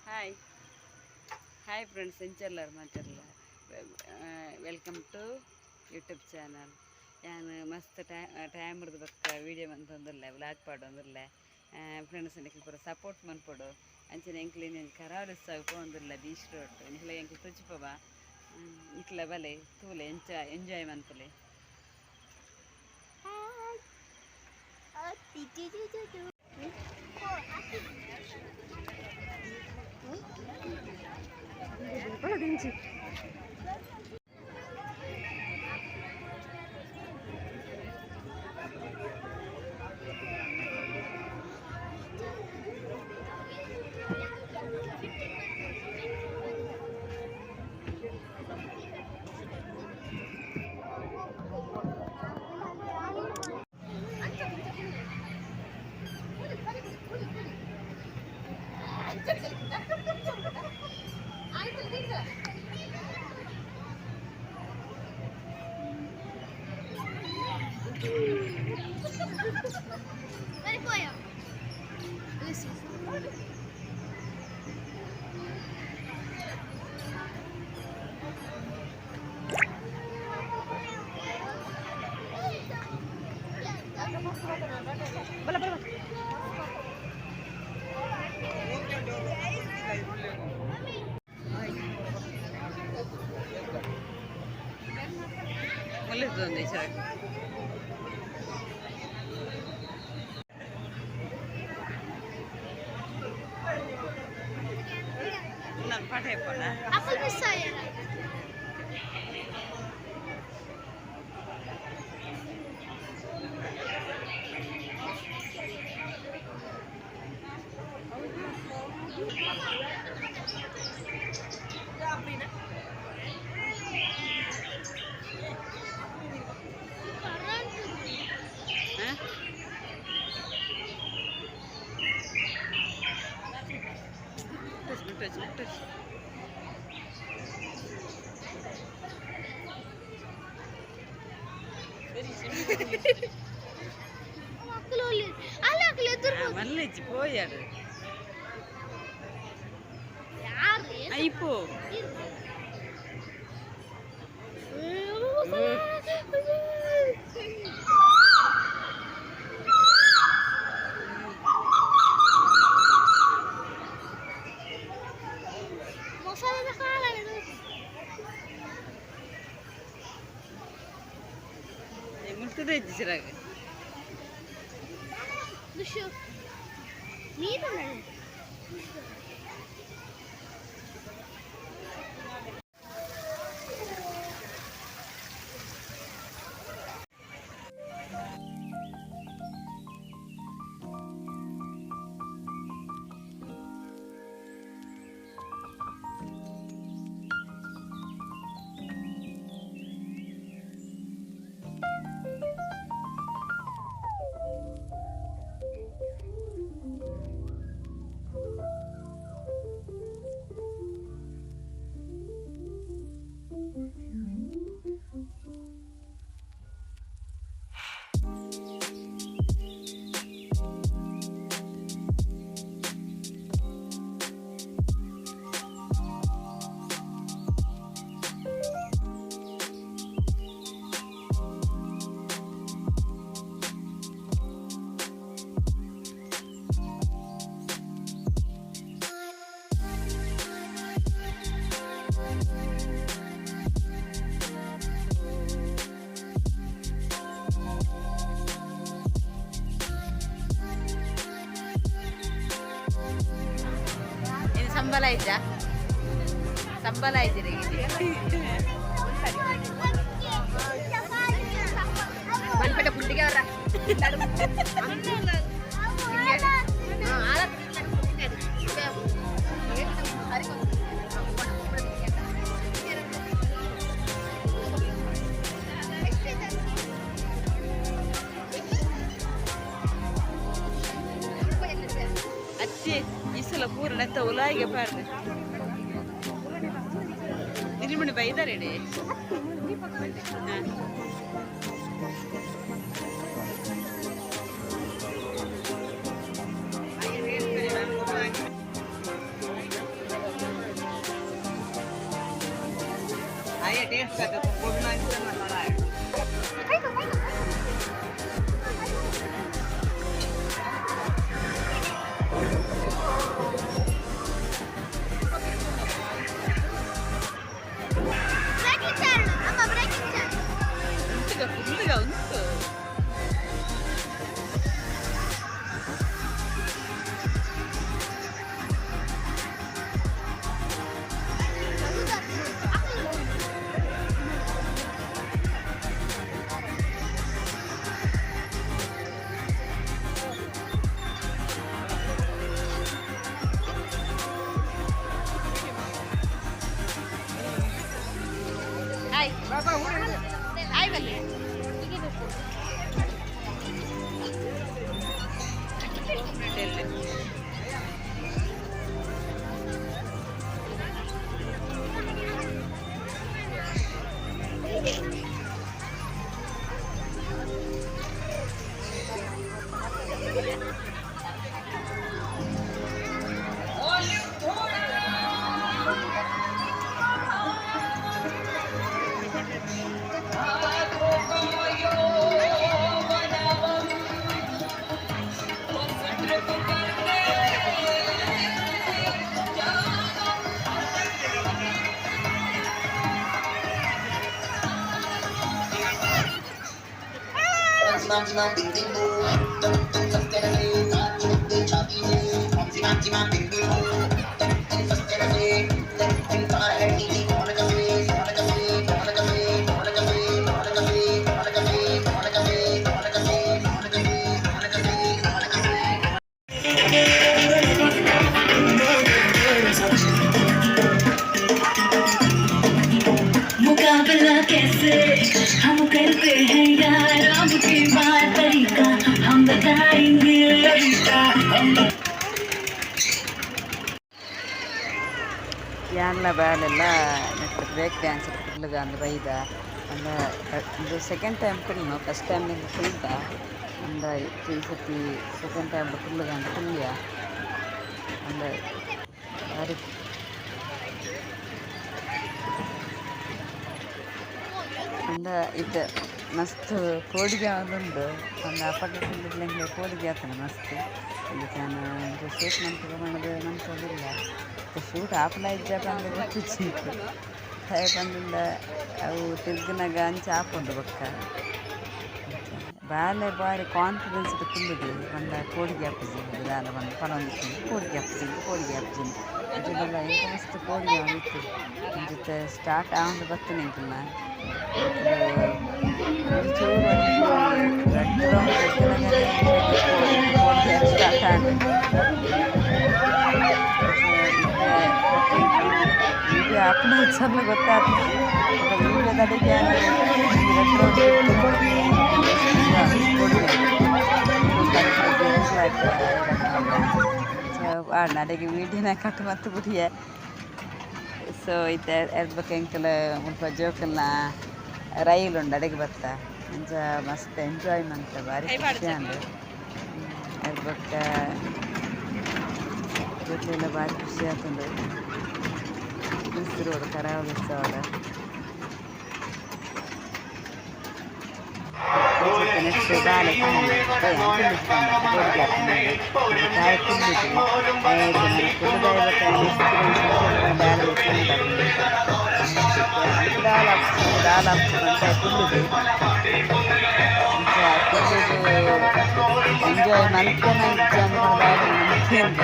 Hi hi friends, ಎಂಚೆಲ್ಲರ್ ಮಾತೆರ್ಲ welcome to YouTube channel. ಯಾನ್ ಮಸ್ತ್ ಟೈಮ್ ಹಿಡ್ದು ಬೊಕ್ಕ ವೀಡಿಯೋ ಮಂತೊಂದುಲ್ಲೆ, ವ್ಲಾಗ್ ಪಾಡೊಂದುಲ್ಲೆ. ಫ್ರೆಂಡ್ಸ್, ನಿಕ್ಲ್ ಪೂರ ಸಪೋರ್ಟ್ ಮನ್ಪೊಡು. ಅಂಚನೆ ಎಂಕ್ಲು ಇನ್ನೊಂದು ಕರಾವಳಿ ಪೋವೊಂದುಲ್ಲ ಬೀಚ್ ರೋಡ್. ನಿಕ್ಲ ಎಂಕ್ಲು ತೋಜಿಪವ. ನಿಕ್ಲ ಬಲೆ ತೂಲೆ, ಎಂಚ ಎಂಜಾಯ್ ಮನ್ಪುಲೆ. ಮುಲ್ಲಿದ್ದು ಸರ್. ನಾನು ಪಾಠ ಇಪ್ಪಣ. ಅಪ್ಪಲ್ ಮಿಸ್ ಆಯ್ಯಾರ. ಹಾಂ, ಟಚ್ ಟಚ್ ಟಚ್. ಮಕ್ಕಳು ಅಲ್ಲ, ಅಕ್ಕಲು ಎದುರು. ಮಲ್ಲೆಜ್ಜಿ ಪೋಯಾಡು. ಯಾರು? ಇಪ್ಪು. ಮಸಾಲೆ ಕಾಲ. ಮುಲ್ತದ ಇಜ್ಜಿ ಚಿರಾಗ. ದುಶು ನೀರು. ಇದು ಸಂಬಳ ಇದ್ದ ಸಂಬಳ ಇದ್ದೀರಿ. ಮನ್ಪೇಟೆ ಪುಂಡಿಗೆ ಅವರ. ಅಚ್ಚಿ, ಈ ಸಲ ಪೂರ ನೆತ್ತ ಉಲಾಯಿಗೆ ಪಾಡ್ದು ತಿರುಮಣಿ ಬೈದಾರೆ. ಹಾಯ್ ಹಾಯ್ ಬನ್ನಿ. मुकाबला कैसे हम करते हैं यार, अब की बार तरीका हम बताएंगे। ಯಾನ್ಲ ಬಾಲೆಲ್ಲ ನೆಟ್ ಬ್ರೇಕ್ ಡ್ಯಾನ್ಸ್ ಕುಡ್ಲಗ ಅಂದ್ ಬೈದ ಅಂದ. ಇದು ಸೆಕೆಂಡ್ ಟೈಮ್ ಕುಲ್ನು, ಫಸ್ಟ್ ಟೈಮ್ ನಿಂಗೆ ಕುಲ್ದ ಅಂದ. ಈ ಸತಿ ಸೆಕೆಂಡ್ ಟೈಮ್ ಕುಲ್ಲುಗ ಅಂದ ಕುಲ್ಯ ಅಂದ. ಬಾರಿ ಅಂದ. ಇತ್ತೆ ಮಸ್ತ್ ಕೋಡಿಗೆ ಆವೊಂದುಂಡು ಪಂಡ ಅಪಗ ಕುಲ್ಲುದ್ಲೆಂಗ್ಲೆ ಕೋಡಿಗೆ ಆತನ ಮಸ್ತ್. ಅಂಚ ಯಾನ್ ಶೂಟ್ ಮನ್ಪುಗ ಪಂಡ್ದ್ ಮನ್ಪೊಂದಿಲ್ಲ. ಶೂಟ್ ಆಪುನ ಇಜ್ಜ ಪಂದ್ ಗೊತ್ತಿಜ್ಜಿ. ದಾಯೆ ಪಂಡುಂಡ ಅವು ತಿರ್ಗುನಗ ಅಂಚ ಆಪುಂಡು. ಬೊಕ್ಕ ಬಾಲೆ ಬಾರಿ ಕಾನ್ಫಿಡೆನ್ಸ್ ಕುಲ್ಲುದು ಪಂಡ ಕೋಡಿಗೆ ಆಪುಜಿ ದಾಲ ಪಂದ್ ಪನೊಂದಿತ್ತುಂಡು. ಕೋಡಿಗೆ ಆಪುಜಿ, ಕೋಡಿಗೆ ಆಪುಜಿ ಅಂಚ ಎಂಕ್ ಮಸ್ತ್ ಕೋಡಿಗೆ ಆವೊಂದಿತ್ತು. ಅಂಚಿತ್ತೆ ಸ್ಟಾರ್ಟ್ ಆವೊಂದು ಬತ್ತಿನ ಎಂಕಲ್ನ ಒಂಜಿ ಚೂರು ಒಂಜಿ ರಡ್ಡ್ ರೌಂಡ್ ತಿರ್ಗುನಗನೆ ಕೋಡಿಗೆ ಸ್ಟಾರ್ಟ್ ಆಂಡ್. ವಿಡಿಯೋ ಆಪುನ ಇಜ್ಜಂದ್ಲ ಗೊತ್ತಾಪುಜಿ. ವಿಡಿಯೋದಡಿಗೆ ಯಾನ್ ಒಂಜಿ ರಡ್ಡ್ ರೌಂಡ್ ತಿರ್ತುದು ಅಡೆಗೆ ವೀಡಿಯೋನ ಕಟ್ ಮಲ್ತ್ ಬುಡಿಯೆ. ಸೊ ಇತ್ತೆ ಎರ್ದ್ ಬೊಕ ಎಂಕುಲು ಮುಲ್ಪ ಜೋಕುಲ್ನ ರೈಲ್ ಉಂಡು, ಅಡೆಗ್ ಬತ್ತ. ಅಂಚ ಮಸ್ತ್ ಎಂಜಾಯ್ ಮಂತ ಬಾರಿ ಖುಷಿ ಆಂಡ್. ಎರ್ದ್ ಬೊಕ್ಕ ಜೋಕ್ಲೆಲ ಬಾರಿ ಖುಷಿ ಆತುಂಡು. ಬಿಸಿರೋಡು ಕರಾವಳಿ ಉತ್ಸವದ ನೆಕ್ಸ್ಟ್ ಬಾಲೆ ತಾಯಿ ಕುಲ್ಲುದು ದಾಲ ದಾಲ ಕುಲ್ಲುದು ಅಂಚ ಕುಲ್ಲುದು ಎಂಜಾಯ್ ಮಲ್ಪುನ ಇಜ್ಜ ಅಂದ್.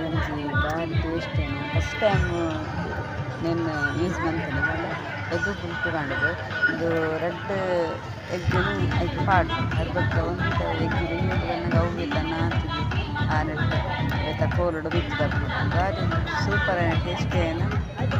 ಒಂಜಿ ಬಾರಿ ಟೇಸ್ಟ್. ಫಸ್ಟ್ ಟೈಮ್ ನೆನ್ ಯೂಸ್ ಮಂತುಂಡು ಪಂಡ ಎಗ್ ಪುಲ್ಪು ಪಂಡುದು. ಉಂದು ರಡ್ಡ್ ಎಗ್ಗುನು ಐಕ್ ಪಾಡ್ದು ಅದ್ ಬೊಕ್ಕ ಒಂತೆ ಎಗ್ ಬೇಯ್ಯೊಡು ಪನ್ನಗ ಅವು ತನ್ನಾತಿಗೆ ಆ ನೆಟ್ಟ್ ಐತ ಕೋಲುಡು ಮಿತ್ತ್ ದಕ್ಕುನು ಬಾರಿ ಸೂಪರ್ ಆಯಿನ ಟೇಸ್ಟಿ ಆಯಿನ ಎಗ್.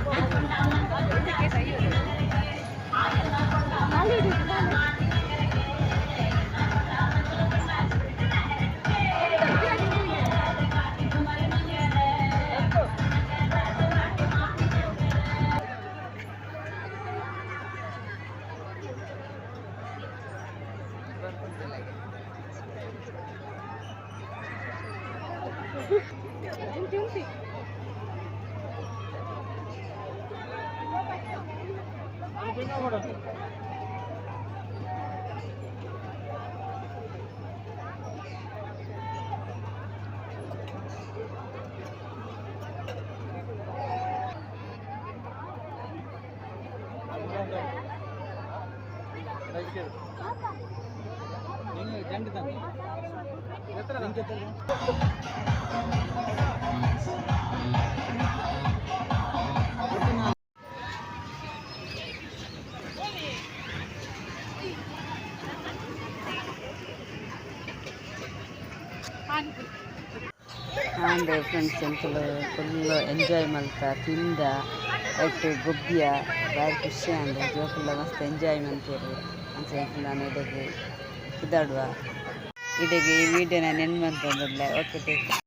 ಆಂಡ್ ಫ್ರೆಂಡ್ಸ್, ಎಂಕುಲು ಫುಲ್ ಎಂಜಾಯ್ ಮಲ್ತ, ತಿಂದ, ಐಟ್ ಗೊಬ್ಬಿಯ, ಬಾರಿ ಖುಷಿ ಆಂಡ್. ಜೋಕುಲ್ಲ ಮಸ್ತ್ ಎಂಜಾಯ್ ಮಂತೇರು. ಅಂಚ ಎಂಕುಲು ಇಡೆಗ್ ಪಿದಾಡುವ. ಇಡೆಗ್ ಈ ವಿಡಿಯೋನ ನೆನ್ ಮಂತೊಂದುಲ್ಲೆ. Okay, take.